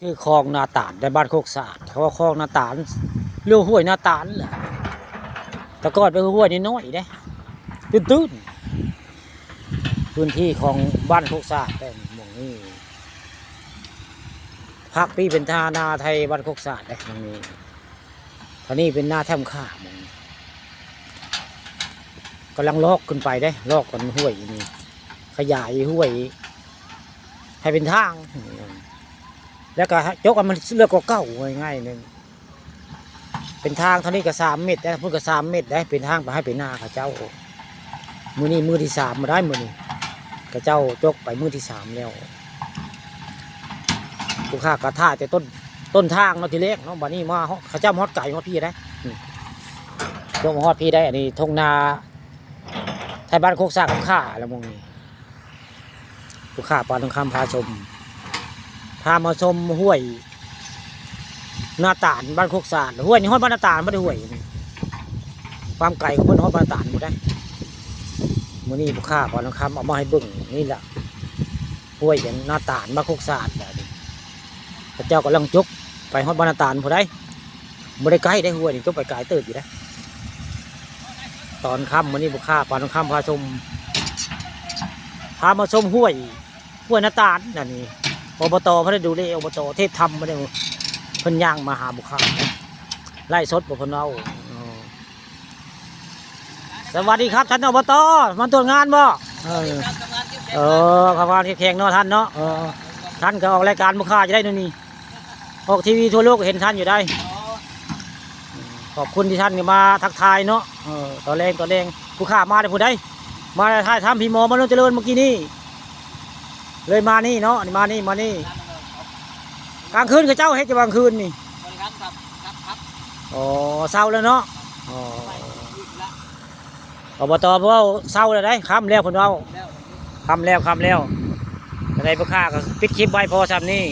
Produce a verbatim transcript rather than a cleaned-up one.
คือคลองนาตาลในบ้านโคกสะอาด เขาว่าคลองนาตาล หรือห้วยนาตาลแหละ แต่ก่อนเป็นห้วยน้อยๆเด้ ตื้นๆ พื้นที่ของบ้านโคกสะอาดแต่หม่องนี้ ภาคปีเป็นท่านาไทยบ้านโคกสะอาดเด้หม่องนี้ ท่านี้เป็นนาแท่มข้าหม่องนี้ กำลังลอกขึ้นไปเด้ ลอกกันห้วยนี่ ขยายห้วย ให้เป็นทาง แล้วก็จกให้มันเลือกกว่าเก่า ง่ายๆหนึ่ง เป็นทางเท่านี้ก็สามเมตรได้ พุ้นก็สามเมตรได้ เป็นทางไปให้ไปนาเขาเจ้า มื้อนี้มื้อที่สามมาได้มื้อนี้ เขาเจ้าจกไปมื้อที่สามแล้ว ผู้ข้าก็ถ่ายแต่ต้น ต้นทางเนาะทีแรกเนาะ บัดนี้มาฮอด เขาเจ้ามาฮอดไกลฮอดพี้ได้ อืม จกมาฮอดพี้ได้ อันนี้ทุ่งนา ไทยบ้านโคกสะอาดของข้าแล้วหม่องนี้ ผู้ข้าปานทองคำพาชม พามาชมห้วยนาตาลบ้านโคกสะอาด ห้วยนี่ฮอดบ้านนาตาลบ่ได้ห้วยนี่ ความไกลของเพิ่นฮอดบ้านนาตาลบ่ได้ มื้อนี้ผู้ข้าปานทองคำเอามาให้เบิ่งนี่แหละ ห้วยนาตาลบ้านโคกสะอาด เขาเจ้ากำลังจกไปฮอดบ้านนาตาลผู้ใด บ่ได้ใกล้ได้ห้วยนี่ จกไปไกลเติบอยู่นะ ตอนค่ำมื้อนี้ผู้ข้าปานทองคำพาชม พามาชมห้วย ห้วยนาตาลนั่นนี่ อบต เพิ่นได้ดูแล อบต เทพธรรม เพิ่นได้ เพิ่นย่างมาหาผู้ข้า ไลฟ์สดบ่เพิ่นเว้า เออ สวัสดีครับท่าน อบต มาตรวจงานบ่ เออ เออ ทำงานเข้มแข็งเนาะท่านเนาะ เออ ท่านก็ออกรายการผู้ข้าจะได้นู่นนี่ ออกทีวีทั่วโลกเห็นท่านอยู่ได้ ขอบคุณที่ท่านมาทักทายเนาะ เออ ตอนแรง ตอนแรง ผู้ข้ามาได้ผู้ใด มาถ่ายทำพี่หมอมโนเจริญเมื่อกี้นี่ เลยมานี่เนาะ นี่มานี่ มานี่ กลางคืนเขาเจ้าเฮ็ดอยู่กลางคืนนี่ บริการครับ ครับ ครับ อ๋อ เซาแล้วเนาะ อ๋อ ไปอีกละ อบต เพิ่นเว้าเซาแล้วได้ ค่ำแล้วเพิ่นเว้า แล้ว ค่ำแล้ว ค่ำแล้ว จั่งใดผู้ข้าก็ปิดคลิปไว้พอส่ำนี้